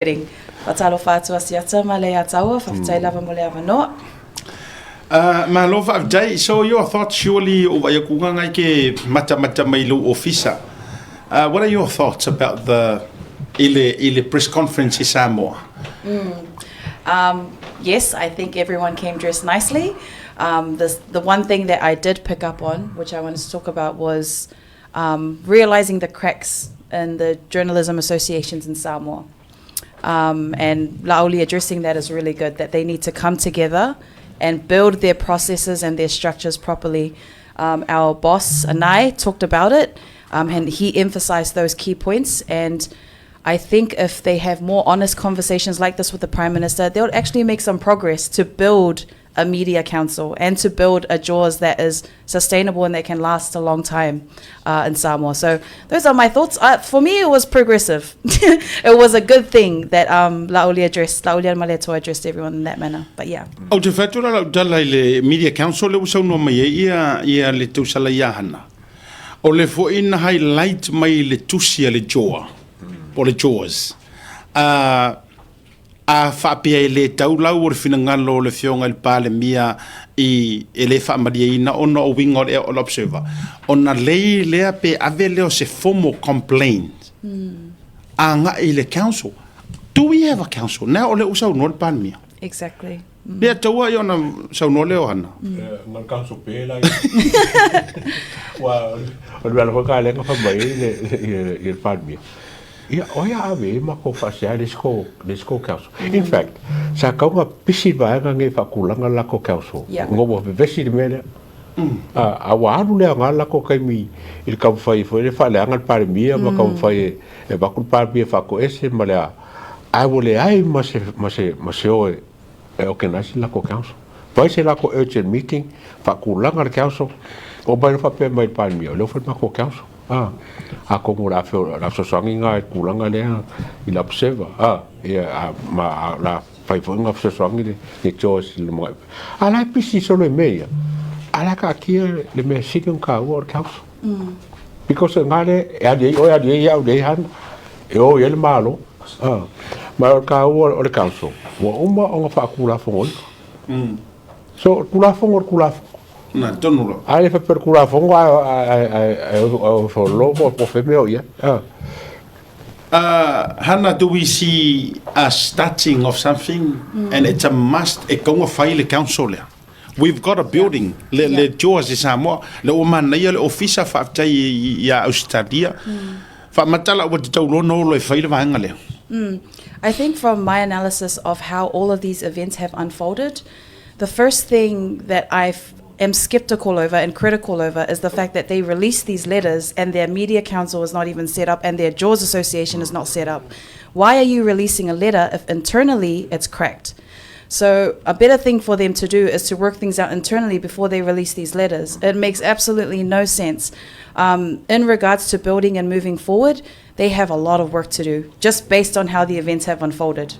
Faatalofa atu Asiata ma Leiataua, faafetai lava mo le avanoa. Malo faafetai. So your thoughts surely o vaai atu nga ngai ke matamata mai lou ofisa. What are your thoughts about the i le i le press conference i Samoa? Yes, I think everyone came dressed nicely. The one thing that I did pick up on, which I wanted to talk about, was realizing the cracks in the journalism associations in Samoa. And Laauli addressing that is really good, that they need to come together and build their processes and their structures properly. Our boss, Anai, talked about it, and he emphasized those key points. And I think if they have more honest conversations like this with the Prime Minister, they'll actually make some progress to build a media council and to build a JAWS that is sustainable and that can last a long time in Samoa. So those are my thoughts. For me, it was progressive. It was a good thing that Laaulialemalietoa addressed everyone in that manner. But yeah. Ou te whai atu la lau tala i le Media Council le ua saunoa mai ai ia, ia le tausala ia Hana. O le foi na highlight mai le tusi a le JOA, po le JAWS. A faapea e le tau lau o le finagalo o le Afioga i le Palemia i e le faamalieina ona o uiga o le o le Observer, ona lei lea pe ave lea o se formal complaint agai i le Council. Do we have a Council? Now o lea ua saunoa le Palemia. Exactly. Lea taua i ona saunoa lea o Hana. Na le Council pe la Ua o le mea lava ka lenga fa mai le le Palemia. Ia, o ai a ave i ai makou faasea i le isi kou, le isi kou council. In fact, sa kau nga pisi le vaega nei faatulaga le latou council. Nga ua vevesi le mea lea. A, a ua alu le aoga le latou taimi i le taumafai foi lea faaleaga le Palemia ma taumafai e, e avatu le Palemia e faatoese ma le a, ae ua leai ma se, ma se, ma se o e, e organize le latou council. Fai se latou urgent meeting, faatulaga le council, oo mai loa faapea mai i le Palemia, o lea ua fai le matou council. A, atonu o le a o le a fesoasoani lena i le tulaga lea i le observer, a, ia, a, ma a, o le a fai foi ona fesoasoani le, le George i le lumanai. A la e pisi solo i mea ia, a la e taatia le mea sili ona taua o le council. Because o i ina lea e ali ai oe, ali ai au, ali ai Hana, e o i ai le Malo. A, ma o le taua o le council, ua uma ona faatulafonoina. So, o le Tulafono o le Tulafono. Na, tonu loa. A le faapea o le Tulafono ae o po o fea mea o i ai. Hana, do we see a starting of something and it's a must e tatau ona fai le council lea? We've got a building, le, le JAWS i Samoa, le ua manaia le ofisa faafetai ia Ausetalia. Faamatala ua tatau loa ona olo e fai le vaega lea. I think from my analysis of how all of these events have unfolded, the first thing that I am skeptical over and critical over is the fact that they released these letters and their media council is not even set up and their JAWS association is not set up. Why are you releasing a letter if internally it's cracked? So a better thing for them to do is to work things out internally before they release these letters. It makes absolutely no sense. In regards to building and moving forward, they have a lot of work to do just based on how the events have unfolded.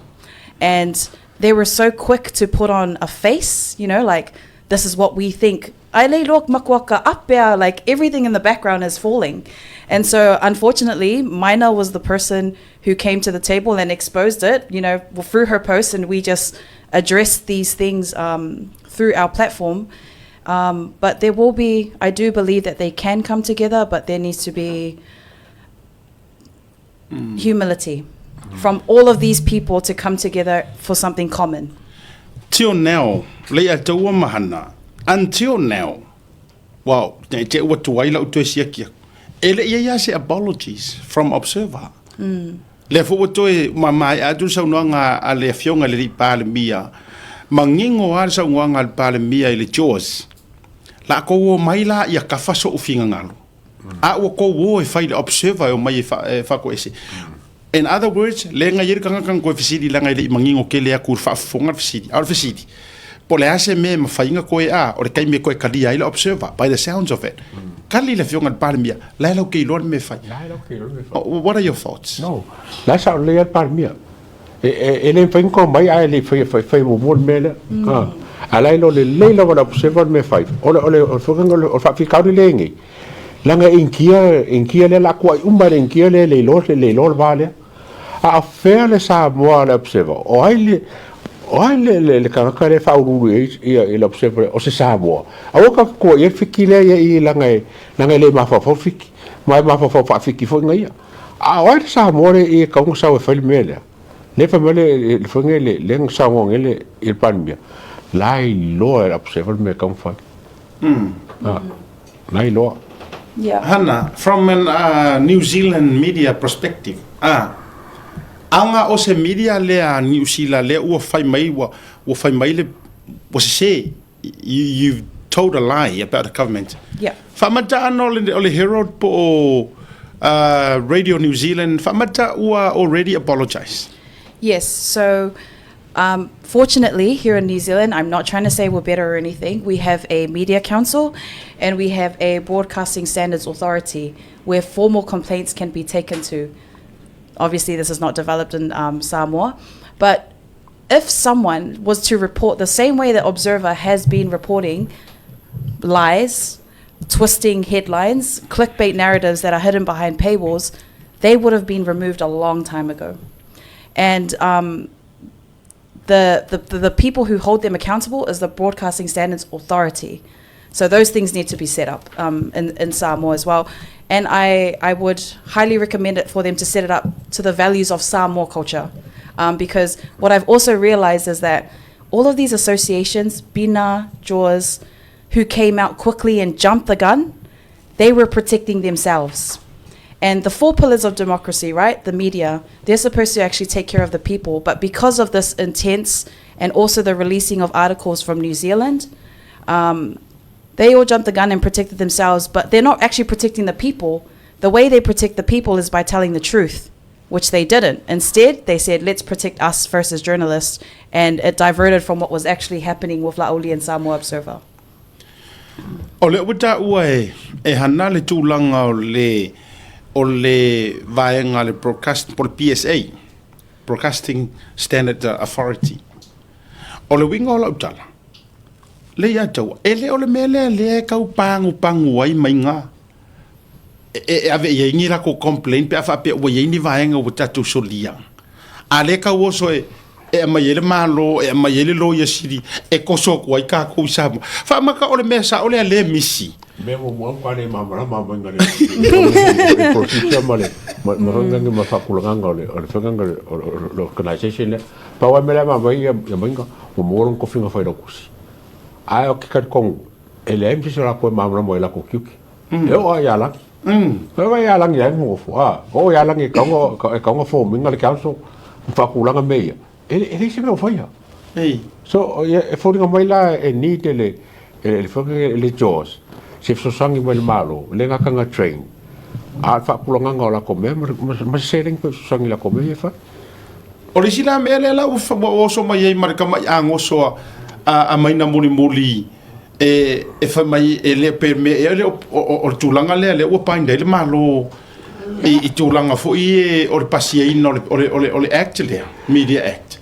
And they were so quick to put on a face, like, this is what we think. Ai le iloa makuaka apea, like everything in the background is falling. And so unfortunately, Maina was the person who came to the table and exposed it through her posts, and we just addressed these things through our platform. But there will be, I do believe that they can come together, but there needs to be humility from all of these people to come together for something common. Till now, Leiataua ma Hana, until now, well, ne i te ua tuai lau toe siaki aku, e le i ai lava se apologies from Observer. Lea foi ua toe maemaea atu le saunoaga a le Afioga i le Alii Palemia, manino lava le saunoaga a le Palemia i le JAWS, la tou omai la ia kafa so'u finagalo. A ua tou o e fai le Observer e omai e faatoese. In other words, le na i ai le tagata na toe fesili leaga e le i manino tele atu i le faafofoga le fesili. A o le fesili, po o le a se mea e mafai ona toe a, o le taimi e toe talia ai le Observer, by the sounds of it. Tali le Afioga i le Palemia, la e lau te iloa le mea e fai. La e lau te iloa le mea e fai. What are your thoughts? No, la e sao lelei lava le Palemia. E le mafai ona toe omai ae le i faia fai muamua le mea lea. A la e iloa lelei lava e le Observer le mea e fai. O le, o le, o le faafitauli lea e i ai nei, Leaga e Initia, Initia lea o le a tuuai uma e le Initia lea e le iloa, le iloa le va lea. A o fea le Samoa a le Observer? O ai le o ai le le, le tagata lea e faauluulu i ai ia, i le Observer lea, o se Samoa? Aua tatou te tuuaia le Fiti lea ia i leaga e leaga e le mafaufau le Fiti, ma e mafaufau faa-Fiti foi na ia. A o ai le Samoa lea i e tatau ona sau e fai le mea lea? Lea fai mai le le foi nei le lea na saunoa nei le i le Palemia, la e iloa e le Observer le mea e tatau ona fai. Ah, la e iloa. Yeah. Hana, from an uh, New Zealand media perspective, ah, aoga o se media lea a Niu Sila lea ua fai mai, ua, ua fai mai le, ua sese, you, you've told a lie about the government. Yeah. Faamata ana o le, o le Herald po o uh, Radio New Zealand, faamata ua already apologize. Yes. So, fortunately, here in New Zealand, I'm not trying to say we're better or anything. We have a media council and we have a broadcasting standards authority where formal complaints can be taken to. Obviously, this is not developed in Samoa, but if someone was to report the same way that Observer has been reporting lies, twisting headlines, clickbait narratives that are hidden behind paywalls, they would have been removed a long time ago. And the, the, the people who hold them accountable is the Broadcasting Standards Authority. So those things need to be set up in, in Samoa as well. And I, I would highly recommend it for them to set it up to the values of Samoa culture. Because what I've also realized is that all of these associations, BINA, JAWS, who came out quickly and jumped the gun, they were protecting themselves. And the four pillars of democracy, right? The media, they're supposed to actually take care of the people. But because of this intense and also the releasing of articles from New Zealand, they all jumped the gun and protected themselves, but they're not actually protecting the people. The way they protect the people is by telling the truth, which they didn't. Instead, they said, let's protect us first as journalists, and it diverted from what was actually happening with Laauli and Samoa Observer. O lea ua taua e, e hana le tulaga o le, o le vaega le broadcast, po le BSA, Broadcasting Standard Authority. O le uiga o lau tala, le ia taua, e le o le mea lea lea e tau pagupagu ai maiga e, e ave i ai ni lakou complaint pe a faapea ua i ai ni vaega ua tatou solia. A lea tau oso e, e aumai ai le Malo, e aumai ai le Loia Sili, e koso atu ai tatou i Samoa. Faamata o le mea sao lea lea misi. Mea muamua matua le malamalama mai le le procedure ma le ma ma faiga ma faatulagaga o le o le faiga o le organization lea. Pau lava le mea la e vaavaai ia maiga ua maua lona tofiga failautusi. Ae ou te talitonu e leai ma se isi o latou e malamalama ai i latou tiute. E oo lava ia Lagi. E oo lava ia Lagi e nofo, a, oo ia Lagi e tatau e tatau ona form ina le council ma faatulaga mea ia. E e leai se mea o faia. So e foliga mai la e need e le e le foi le JAWS se fesoasoani mai le Malo, le gata na train, a o le faatulagaga o latou mea ma se seleni foi e fesoasoani i latou mea ia e fai. O le isi la mea lea la ua oso mai ai ma le tama'i agoso a a Maina Mulimuli e e fai mai e le pe mea ea lea o le tulaga lea lea ua bind ai le Malo i i tulaga foi e o le pasiaina o le o le o le o le Act lea, Media Act.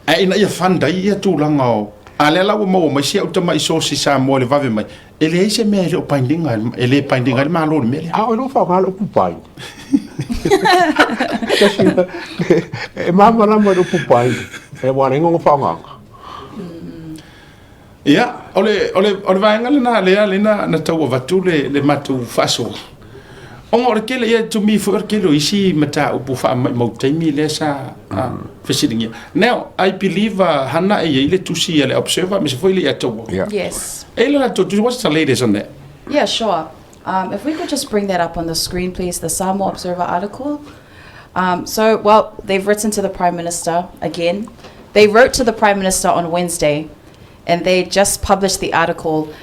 Ae ina ia fund ai ia tulaga o a lea la ua maua mai si au tama'i sosi Samoa i le vave mai, e leai se mea e le o bind ina e le bind ina ai le Malo i le mea lea. A o lou faaaoga le upu bind. E malamalama i le upu bind, ua ala ai ona faaaogaina. Ia, o le, o le, o le vaega lena lea lea na, na tau avatu le, le matou faasoa. Ona o le tele, ia, to me foi o le tele o isi mataupu faamaimau taimi lea sa fesiligia. Now, I believe uh, Hana e i ai le tusi a le Observer, aemaise foi le ia taua. Yeah. Yes. E i le latou tusi, what's the latest on that? Yeah, sure. If we could just bring that up on the screen, please, the Samoa Observer article. So, well, they've written to the Prime Minister again. They wrote to the Prime Minister on Wednesday, and they just published the article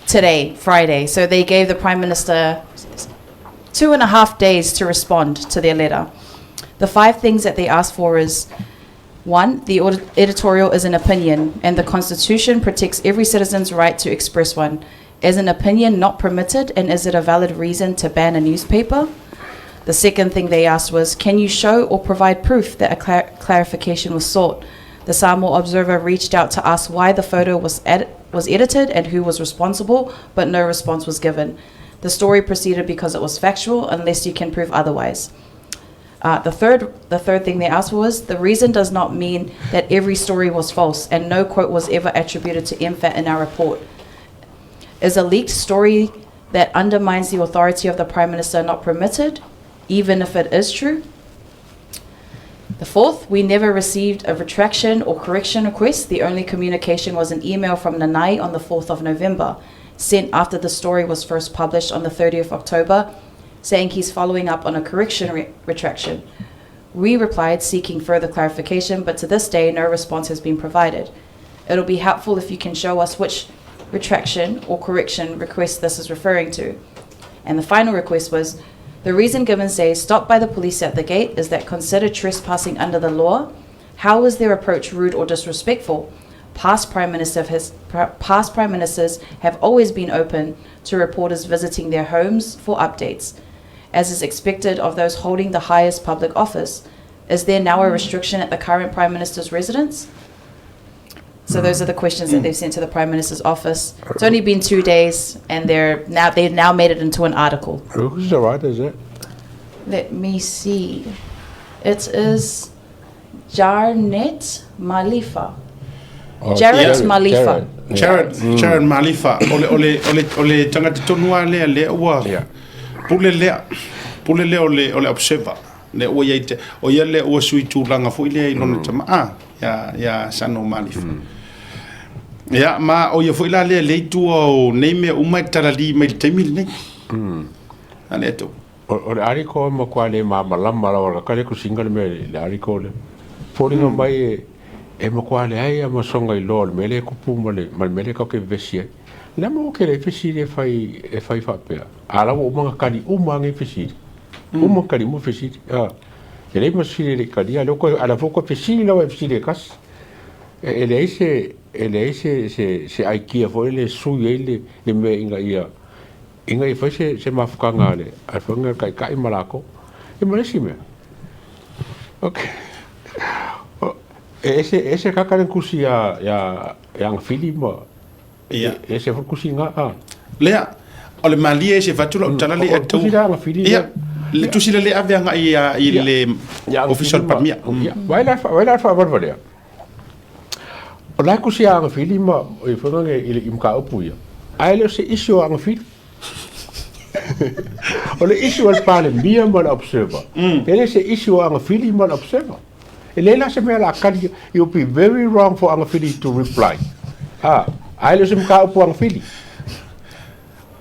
today, Friday. So they gave the Prime Minister 2.5 days to respond to their letter. The five things that they asked for is, one, the editorial is an opinion, and the Constitution protects every citizen's right to express one. Is an opinion not permitted, and is it a valid reason to ban a newspaper? The second thing they asked was, can you show or provide proof that a clarification was sought? The Samoa Observer reached out to ask why the photo was was edited and who was responsible, but no response was given. The story proceeded because it was factual, unless you can prove otherwise. The third, the third thing they asked for was the reason does not mean that every story was false and no quote was ever attributed to MFAT in our report. Is a leaked story that undermines the authority of the Prime Minister not permitted, even if it is true? The fourth, we never received a retraction or correction request. The only communication was an email from Nanai on the 4th of November, sent after the story was first published on the 30th of October, saying he's following up on a correction retraction. We replied seeking further clarification, but to this day, no response has been provided. It'll be helpful if you can show us which retraction or correction request this is referring to. And the final request was the reason given says stopped by the police at the gate is that considered trespassing under the law. How was their approach rude or disrespectful? Past prime, minister has, past prime ministers have always been open to reporters visiting their homes for updates, as is expected of those holding the highest public office. Is there now a restriction at the current prime minister's residence? So those are the questions that they've sent to the Prime Minister's office. It's only been 2 days, and they've now made it into an article. Who's the writer, is it? Let me see. It is Jarnet Malifa. Oh, Jared Malifa. Jared. Jared Malifa o le tagata tonu lava lea lea ua pule lea pule lea o le Observer lea ua iai te o ia lea ua sui tulaga foi lea i lona tama'a ia Sano Malifa ia ma o ia foi la lea le itua o nei mea uma e talalī mai le taimi lenei a lea tou. O le article e matua le malamalama lava ka le kusinga le mea le article le. Foliga mai e matua leai a masoga iloa o le mea lea e tupu ma le mea lea tatou te vevesi ai. Le ama ua tele ai fesili e fai faapea. A la ua uma ona tali uma lava nei fesili. Uma ona tali uma fesili. Ah. E leai ma se fesili e le i talia. Lea ua a la foi ua toe fesili lava i fesili e tasi. E leai se aikia foi le sui ai le mea ina ia fai se mafutaga a le foega le taitai ma lakou. E ma le isi mea. Okay. E ese ese kaka le kusi ia Agafili ma e ese foi kusi nga a. Lea o le malie e se fatu lau tala le O atau tusi la Agafili. Ia le tusi le le ave agai ia i le official Palemia. Ia, vai la fa valvalea. O la kusi a Agafili ma e foega i le i mataupu ia. Ae le o se isi o Agafili. O le issue o le Palemia ma le Observer. E le se issue o Agafili ma le Observer. E le la se mea la kali, it would be very wrong for Agafili to reply. Ah, ae le o se mataupu Agafili.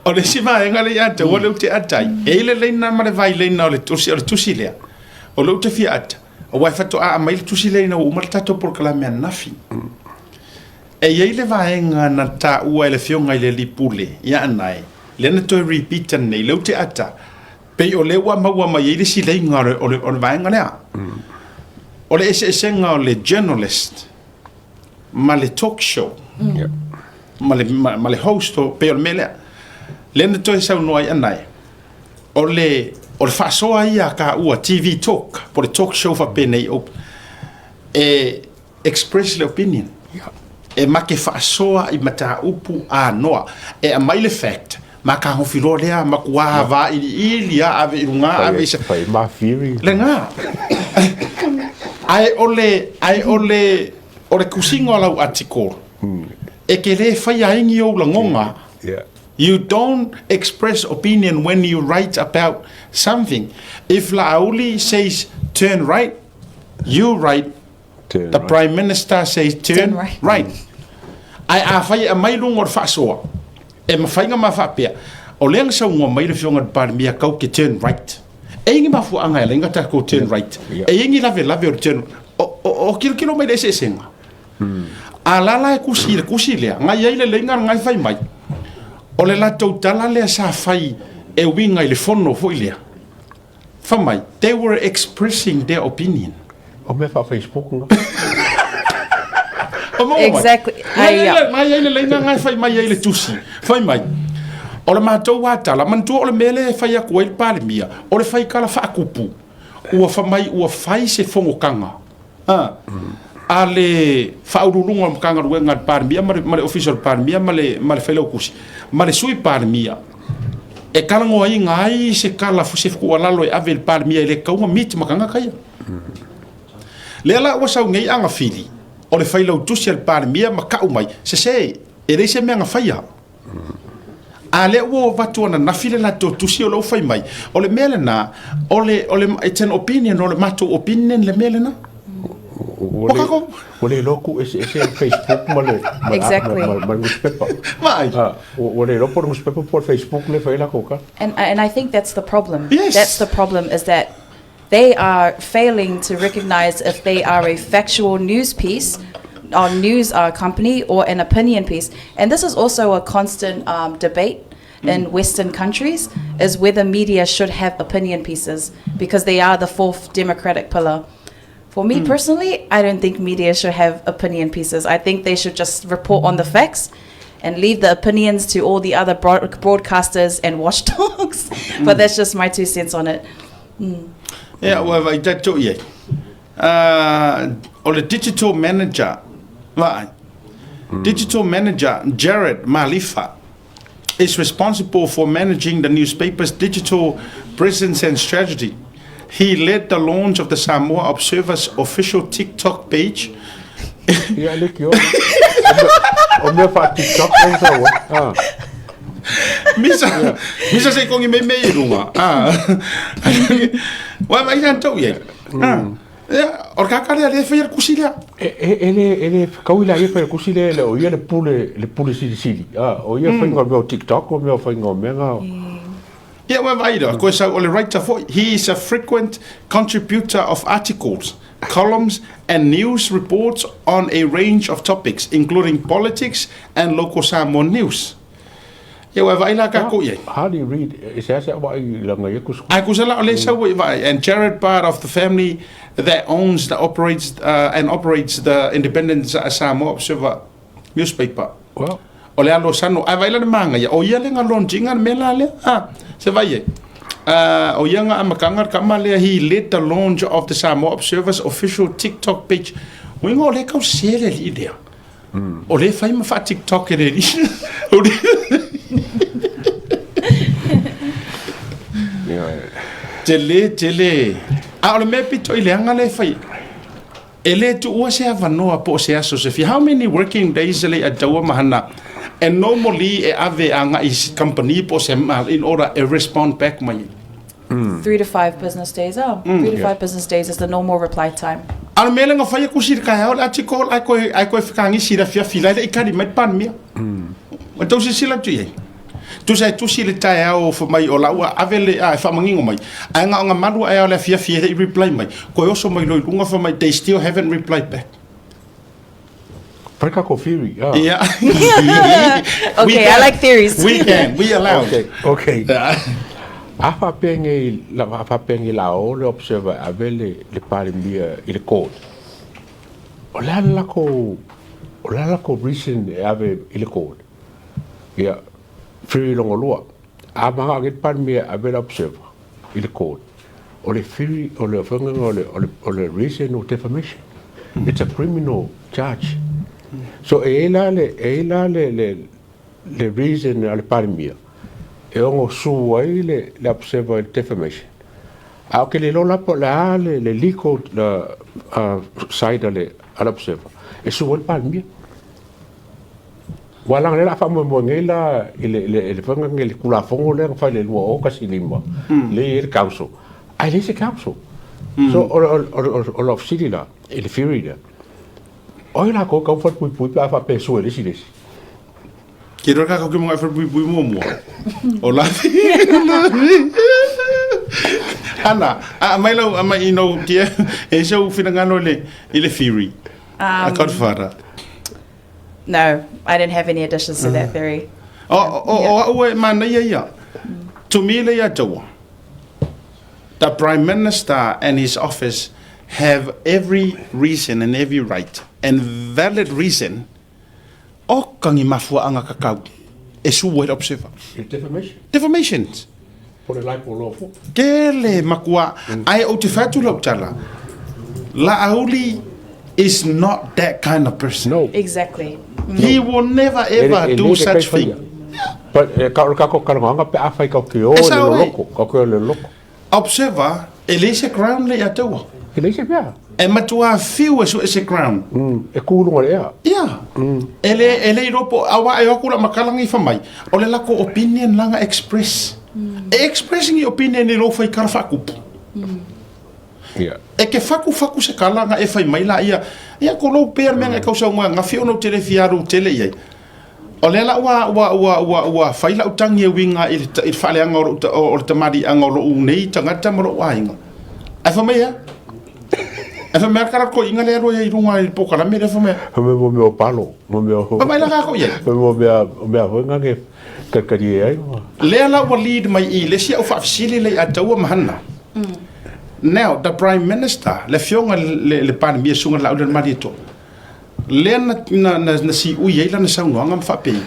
O le isi vaega le ia te ua le ute atai. E i le leina ma le vai leina o le tusi lea. O le ute fia ata. O wai fato a mai le tusi leina ua uma le tatou polokalame ananafi. E iai le vaega na taua e le afioga i le alii pule ia anae. Lea na toe repeat nei le ute ata. Pei o le ua maua mai ai le isi leiga o le vaega lea. O le eseesega o le journalist ma le talk show ma le host o pei o le mea lea. Lea na toe saunoa ai anae. O le faasoa ia ka ua TV talk, po le talk show faapenei o e express le opinion. E make faasoa i mataupu anoa. E aumai le fact, ma ka hofiloa lea, ma kua va ili ili a ave i luga, ave i sa. Fai ma theory. Le ngā. Ai o le kusinga o lau article. E ke le whai aingi o lagonga. You don't express opinion when you write about something. If Laauli says turn right, you write Turn the right. Prime Minister says turn, Turn right. right. Ai a whai a mai lunga o le faasoa. E mawhainga ma whaapea. O lea nga saunga mai le fionga le Palemia kau ke turn right. E ingi mafu anga e lenga ta ko turn right. E ingi lave lave o le turn. O kilo kilo mai le ese esenga. A lala e kusi le kusi lea. Ngai ai le lenga ngai whai mai. O le latou tala lea sa fai e winga i le fono foi lea. Whamai, they were expressing their opinion. O mea fa Facebook nga. O maua mai. Exactly. Ngai Ai, ai ngai ai le leina ngai fai mai ai le tusi. Fai mai. O le matou atala, manatua o le mea lea e fai atu ai le Palemia, o le fai kala faakupu. Ua fa mai ua fai se fogokaga. Ah. A le faauluuluga o le Matagaluega a le Palemia ma le Ofisa o le Palemia ma le Failautusi ma le Sui Palemia. E kalagoaina ai se kala se tuualalo e ave i le Palemia e le tatau ona meet ma tagata ia. Lea la ua sau nei agafili o le failautusi a le Palemia ma tau mai, sese, e leai se mea na faia. A lea ua avatu ananafi le latou tusi o lea ua fai mai, o le mea lena, o le, o le, it's an opinion, o le matou opinion le mea lena. Ua le, ua le iloa tuueseese le Facebook ma le, ma le, Exactly. ma, ma, ma le newspaper. Vaai. Ah, ua, ua le iloa po o le newspaper po o le Facebook lea e fai ai latou tala. And, and I think that's the problem. Yes. That's the problem is that they are failing to recognize if they are a factual news piece or news company or an opinion piece. And this is also a constant debate in Western countries is whether media should have opinion pieces because they are the fourth democratic pillar. For me personally, I don't think media should have opinion pieces. I think they should just report on the facts and leave the opinions to all the other broadcasters and watchdogs. But that's just my 2 cents on it. Ia, ua vaai tatou i ai. O le digital manager, vaai. Digital manager Jared Malifa is responsible for managing the newspaper's digital presence and strategy. He led the launch of the Samoa Observer's official TikTok page. Ia, le ki o. O mea wha TikTok o sa wa. Ah. Misa, misa se kongi me me i runga. Ah. Wa mai san tau ia. Ah. Ia, o ka kare le whai kusi lea. E, e, e le, e le kau ila ia whai kusi le, le o ia le pule, le pule sili sili. Ah, o ia whai ngā mea o TikTok, o mea whai ngā mea ngā. Ia, ua vaai loa, koe sau o le writer foi, he is a frequent contributor of articles, columns and news reports on a range of topics, including politics and local Samoan news. Ia, ua vaai la kākou i ai. Hardly read, e seasea vaai i langa ia kusi. Ai kusa la o le sau i vaai, and Jared part of the family that owns the operates and operates the Independent Samoa Observer newspaper. Well. O le alo sano, ai vai la le manga ia, o ia le nga launching a le mea la lea, ah, se vai e. O ia nga amakanga le kama lea, he led the launch of the Samoa Observer's official TikTok page. Uiga o le kau se le alii lea. O le fai ma faa TikTok e le alii. Tele, tele. A o le mea pito i leaga le fai. E le tuua se avanoa po o se aso se fia. How many working days le ataua ma hana e normally e ave agai i company po o se in order e respond back mai? 3 to 5 business days. Oh, 3 to 5 business days is the normal reply time. A o le mea lea na fai aku sila taeao le article ae koe ae koe whakangisi i le afiafi la e le i kari mai le Palemia. Ua tau silasila atu i ai. Tusa e tusi le taeao fai mai o la ua ave le a e faamanino mai ae na ona malu ae ao le afiafi e le i reply mai. Koe oso mai loa i luga fai mai they still haven't replied back. Fai kako theory. Ah. Yeah. Okay, I like theories. We can, we allow. Okay, okay. A faapea nei, la a faapea nei la o le observer ave le le Palemia i le court. O le a le lakou o le a le lakou reason e ave i le court? Ia, theory lona lua. A manao nei le Palemia e ave le observer i le court, o le theory o le faiga o le o le o le reason o defamation. It's a criminal charge. So e i ai la le e i ai la le le le reason a le Palemia e ono sue ai le le observer i le defamation. A ou te le iloa la po o le a le le legal side a le a le observer e sue ai le Palemia. Ua leaga o lea o le a faamoemoe nei la i le i le faiga lenei i le Tulafono lea na fai i le 2015 lea e i ai le council, ae leai se council. So o o lau fesili la i le theory lea, o ai latou e tatau ona falepuipui pe a faapea e sue e le isi le isi? Ke iloa kākou ke mga e falepuipui muamua. O la Ana, a mai lau a mai ino tia e sau finagalo i le i le theory. A Godfather. No, I didn't have any additions to that theory. O, o, o au e manaia ia. To me le ia taua. The Prime Minister and his office have every reason and every right and valid reason o ka ni mafuaanga kakau e sue ai le observer. Defamation. Defamations. Po le libel law fo. Tele makua ae ou te fai atu lau tala, Laauli is not that kind of person. No. Exactly. He will never ever E le do le such kai thing. faia. But e ka o le tatou talanoaga pe afai tatou te o E i le sao ai. loloto, tatou te o i le loloto. Observer, e leai se ground lea ia te oe. E leai se mea. E matua fiu e sue se ground. E tu i luga o le ea. Ia. E le, e le iloa po, aua e o atu la makala ngi fa mai, o le lako opinion langa express. E express ngi opinion i lou faikala faakupu. Ia. E ke fakufaku se kala nga e fai mai la ia, ia ko lou pea le mea nga e kausa unga ngafi ona u tele fia alu tele i ai. O lea la ua, ua, ua, ua, ua fai lau tagi e uiga i le, i le faaleaga o lou, o le tamaliiaga o lou nei tagata ma lou aiga. Ae fai mai e a? Ae fai mai a kala toeaiina lea e alu ai i luga i le polokalame lea fai mai. Fai mai mo mea o palo, mo mea o. Fai mai la kako i ai. Fai mai mo mea, mea foi nga ke kalikalie ai ma. Lea la ua lead mai i le isi au faafesili lea ia Taua ma Hanna. Now, the Prime Minister, le afioga i le, le Palemia, Susuga Laaulialemalietoa, lea na, na, na, na siui ai lana saunoaga ma faapea,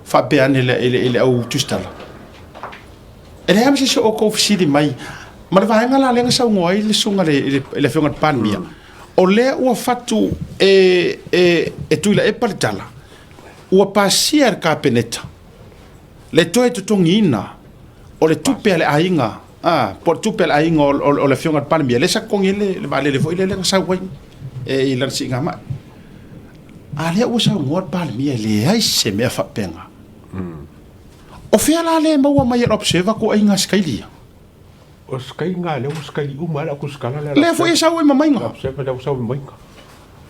faapea ane i le, i le, i le au tusitala. E leai lava ma se isi o outou fesili mai, ma le vaega la lea na saunoa ai le susuga i le, i le afioga i le Palemia, o lea ua fatu e, e, e Tuilaepa le tala, ua pasia e le Kapeneta le toe totogiina o le tupe a le aiga, a, po o le tupe a le aiga o, o, o le afioga i le Palemia, lea sa totogi ai le, le vaalele foi lea na sau ai e, i lana siigamai. A lea ua saunoa le Palemia, e leai se mea faapena. O fea la lea e maua mai e le Observer toaiga sikaili ia? O sikaiga lea ua sikaili uma ai le au tusitala lea. Lea foi e sau ai ma maiga. Observer lea ua sau ma maiga.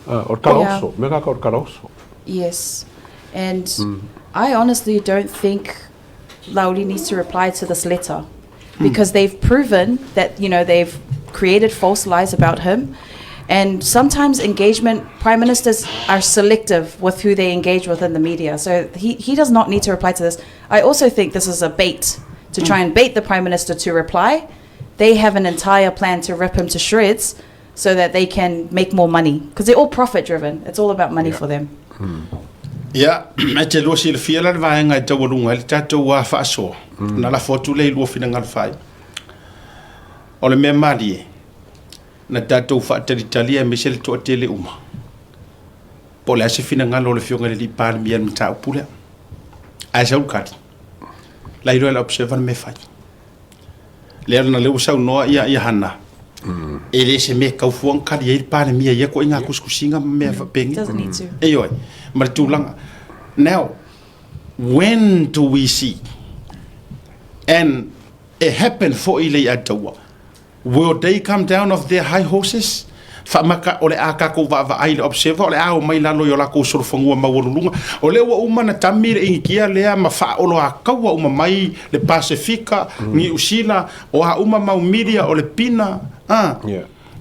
O le kalaoso, mea na o le kalaoso. Yes. And I honestly don't think Lauli needs to reply to this letter because they've proven that, you know, they've created false lies about him. And sometimes engagement, prime ministers are selective with who they engage with in the media. So he, he does not need to reply to this. I also think this is a bait to try and bait the prime minister to reply. They have an entire plan to rip him to shreds so that they can make more money because they're all profit driven. It's all about money for them. Ia, e te lua silafia la le vaega e taualuga ai le tatou wā faasoa. Na lafo atu lea i lua finagalo fai. O le mea malie, na tatou faatalitali aemaise le toatele uma. Po o le a se finagalo o le Afioga i le Alii Palemia i le mataupu lea. Ae sau le tali. La iloa e le Observer le mea e fai. Lea na lea ua saunoa ia, ia Hana, e le se mea e tau fua ona tali ai le Palemia i ia ituaiga tusitusiga ma mea faapenei. Doesn't need to. Ioe, ma le tulaga. Now, when do we see? And e happen foi le ia taua. Will they come down off their high horses? Faamata o le a tatou vaavaai i le Observer, o le a omai i lalo i o latou solofanua maualuluga. O lea ua uma ona tami le Initia lea ma faaoloataua uma mai le Pasefika, Niu Sila, o a uma mau media o le Pina, a,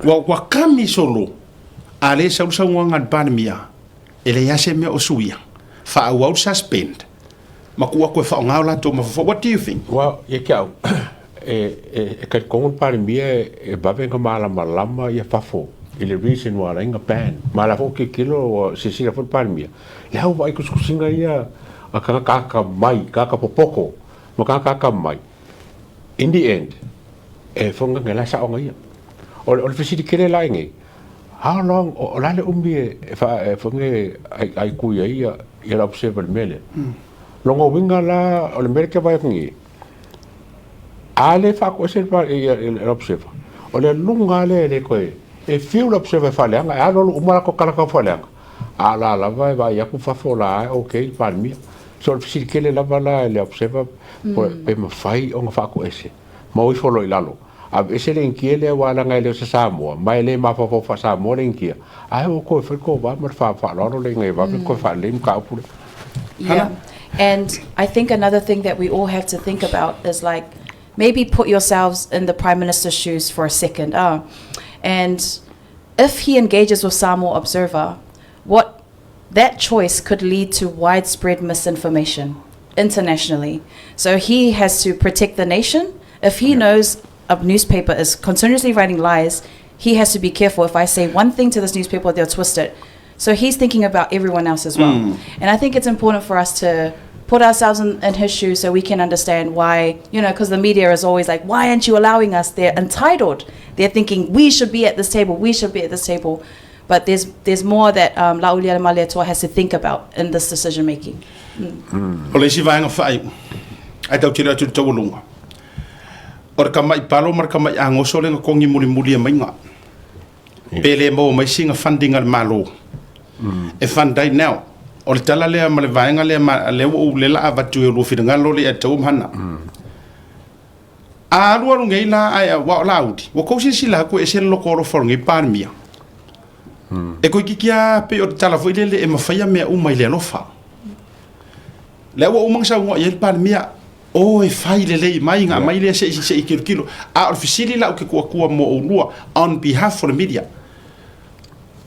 ua, ua kami solo. A lea e sau le saunoaga a le Palemia, e leai lava se mea o suia. Faaauau le suspend. Ma tuu atu e faaaoga o latou mafaufau. What do you think? Well, ia te au, e, e, e talitonu le Palemia e, e vave ona malamalama ia fafo i le reason ua ala ai ona ban. Ma o la foi ua tilotilo, ua silasila foi le Palemia, le au vaai tusitusiga ia a tagata atamai, tagata popoto ma tagata atamai. In the end, e fono la saoga ia. O, o le fesili tele la i nei, how long, o, o le a le umi e, e, fa, e, e, ai, ai kui ai ia, ia le observer i le mea lea. Lona uiga la, o le mea lea e te vaai atu nei, a le faatoese le, le observer, o le aluga lea e le toe, e fiu le observer e faaleaga, e alualu uma latou tagata faaleaga, a o la lava e vaai atu fafo la e okay le Palemia. So o le fesili tele lava la e le observer, pe mafai ona faatoese, ma o ifo loa i lalo. Aveese le Initia lea aua leaga e le o se Samoa, ma e le mafaufau faa-Samoa le Initia, ae ua toe fai le tou va ma le faaaloalo lea ina ia vave ona toe faalelei mataupu lea. Yeah. And I think another thing that we all have to think about is like maybe put yourselves in the Prime Minister's shoes for a second. And if he engages with Samoa Observer, what that choice could lead to widespread misinformation internationally. So he has to protect the nation. If he knows a newspaper is continuously writing lies, he has to be careful. If I say one thing to this newspaper, they'll twist it. So he's thinking about everyone else as well. And I think it's important for us to put ourselves in, in his shoes so we can understand why, you know, because the media is always like, why aren't you allowing us? They're entitled. They're thinking, we should be at this table, we should be at this table. But there's, there's more that um, Laaulialemalietoa has to think about in this decision making. O le isi vaega faaiu, ae tau tele atu i le taualuga, o le kama'i palo ma le kama'i agoso lea na togi mulimuli e maiga. Pe le maua mai sina funding a le Malo e fund ai. Now, o le tala lea ma le vaega lea ma lea ua ou lea la avatu i o lua finagalo le ia taua ma hana. A alualu nei la ae aua o Laauli, ua tou silasila atu e ese le loko alofa o lenei Palemia. E toeitiiti lava pei o le tala foi lele e mafaia mea uma i le alofa. Lea ua uma ona saunoa i ai le Palemia, o e fai lelei mai ona aumai lea se i se i tilotilo. A o le fesili la ou te tuu atua mo oulua on behalf of the media,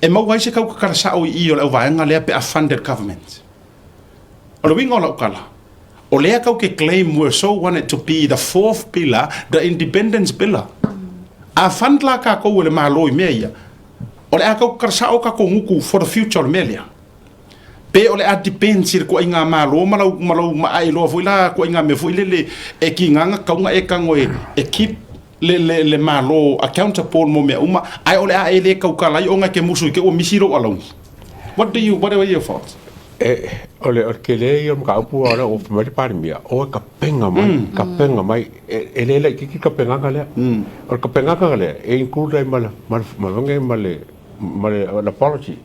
e maua ai se tau tatala sao i i o le auvaega lea pe a funded government? O le uiga o lau tala, o lea tau te claim we so want it to be the fourth pillar, the independence pillar. A fund la tatou e le Malo i mea ia, o le a tau tatala sao tatou gutu for the future o le mea lea. Pe o le a depends i le tuaiga Malo ma lau ma lou maai loa foi la tuaiga mea foi lele e kiga na tatau ona e tago e e keep le le le Malo accountable mo mea uma, ae o le a e le tautala ai ona e te musu i te ua misi lou alauni. What do you, what are your thoughts? E, o le, o le tele ia o le mataupu a o lea ua fai mai le Palemia, o e tapenaga mai, tapenaga mai, e, e le laitiiti le tapenaga lea. O le tapenaga lea, e include ai ma le, ma le, ma le, ma le, ma le, ma le apology.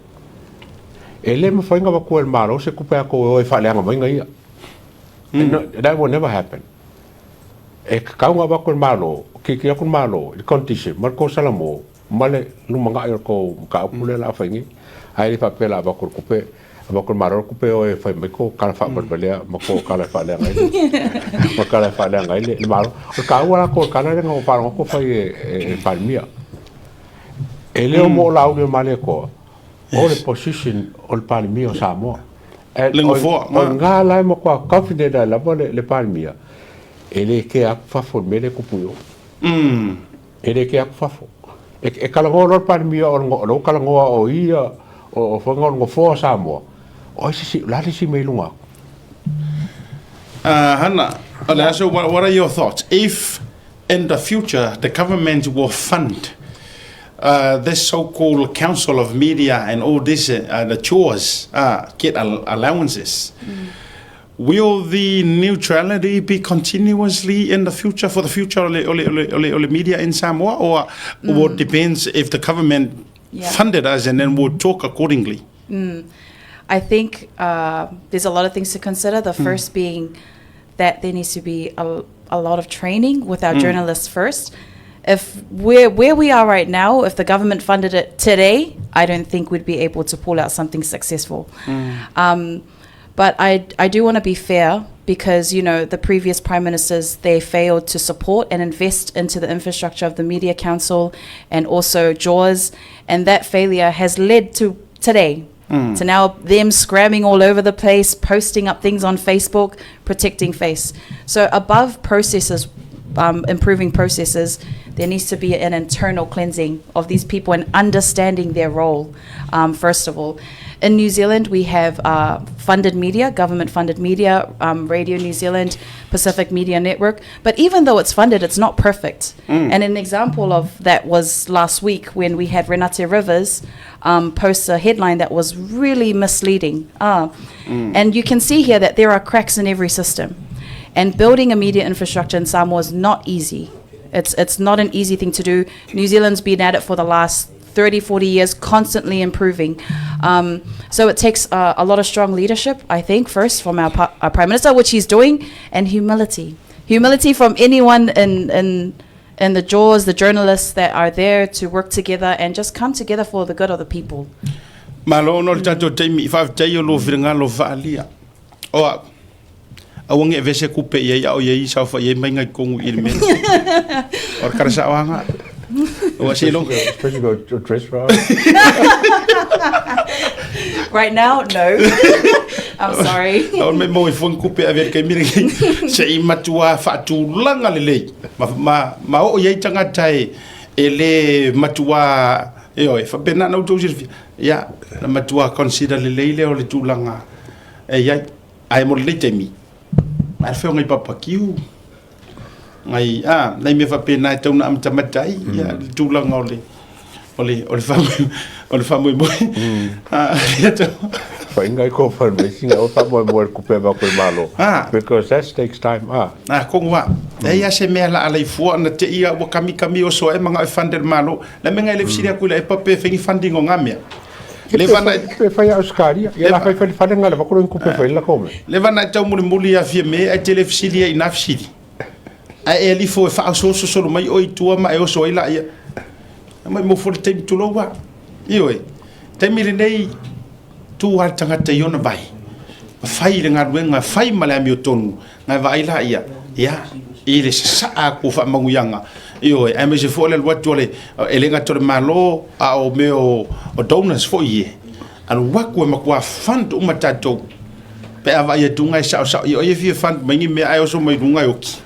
E le mafai ona avatua e le Malo se tupe a tou e o e faaleaga maiga ia. No, that will never happen. E tatau ona avatu e le Malo, tilotilo atu le Malo i le condition ma le kosalamo ma le lumanai o le tou mataupu lea o le a fai nei. Ae le faapea o le a avatu le tupe, avatu e le Malo le tupe e o e fai mai tou tala faavalevalea ma tou tala e faaleaga ai le, ma tala e faaleaga ai le Malo. O le taua la o le tala lea na ou faalogo atu o fai e le Palemia. E le o mo Laaulialemalietoa, o le position o le Palemia o Samoa. And Le nofoa, o lena la e matua confident ai lava le Palemia, e le kea atu fafo i le mea lea e tupu i o. E le kea atu fafo. E talanoa loa le Palemia o lea ua talanoa o ia, o faiga o le nofoa o Samoa, o ai se isi, o le a le isi mea i luga atu? Hana, o le a, so what are your thoughts? If in the future the government will fund this so-called council of media and all this, the chores, get allowances, will the neutrality be continuously in the future for the future o le, o le, o le, o le, o le media in Samoa, or will depends if the government funded us and then we'll talk accordingly? I think there's a lot of things to consider. The first being that there needs to be a lot of training with our journalists first. If we're where we are right now, if the government funded it today, I don't think we'd be able to pull out something successful. But I do want to be fair because, you know, the previous prime ministers, they failed to support and invest into the infrastructure of the Media Council and also JAWS. And that failure has led to today. To now them scramming all over the place, posting up things on Facebook, protecting face. So above processes, improving processes, there needs to be an internal cleansing of these people and understanding their role, first of all. In New Zealand, we have funded media, government-funded media, Radio New Zealand, Pacific Media Network. But even though it's funded, it's not perfect. And an example of that was last week when we had Renate Rivers post a headline that was really misleading. And you can see here that there are cracks in every system. And building a media infrastructure in Samoa is not easy. It's not an easy thing to do. New Zealand's been at it for the last 30, 40 years, constantly improving. So it takes a lot of strong leadership, I think, first from our Prime Minister, which he's doing, and humility. Humility from anyone in the jaws, the journalists that are there to work together and just come together for the good of the people. Malo ona o le tatou taimi i faafetai o lou finagalo faaalia. O au, aua ne i avea se tupe i ai a o i ai saofai ai mai nai totonu i le mea lea. O le tala saoaga. Ua seiloga. Especially go to dress for Right now, no. I'm sorry. O le mea maua ai fua ni tupe e ave ai i le taimi lenei, se i matua faatulaga lelei ma, ma, ma oo i ai tagata e, e le matua, ioe, faapena ona outou silafia, ia, na matua consider lelei lea o le tulaga e i ai. Ae mo lenei taimi, ai le feogai papakiu, ngai, a, nai mea faapena e tau na amatamata ai, ia, le tulaga o le, O le o le faamoemoe. Faiga i ko fundraising o faamoemoe le kupe ma koe malo. Because that takes time. Ah, kongu wa. E ia se mea la alai fua na te ia ua kami kami o soa e manga e fund le malo. Le menga le fisiri aku le e pape fengi funding o ngamea. Le vana pe fai Australia. Ia la fai fai fai ngala vakuro kupe fai la kome. Le vana tau muli muli a fia me ai tele fisiri e ina fisiri. Ae e alifo e faaosooso solo mai oe i tua ma e oso ai laia. Mai mo fo le taimi tulou a. Ioe. Taimi lenei tu lava le tagata i ona vai. Ma fai le galuega, fai ma le amiotonu, na e vaai laia, ia, i le sasaa atu o faamanuiaga. Ioe, aemaise foi o le alu atu a le, e le gata o le Malo, a o mea o, o donors foi ie. Alu atu e matua fund uma tatou. Pe a vaai atu e saosao, ia o ia fia fund mai ni mea ae oso mai luga e oki.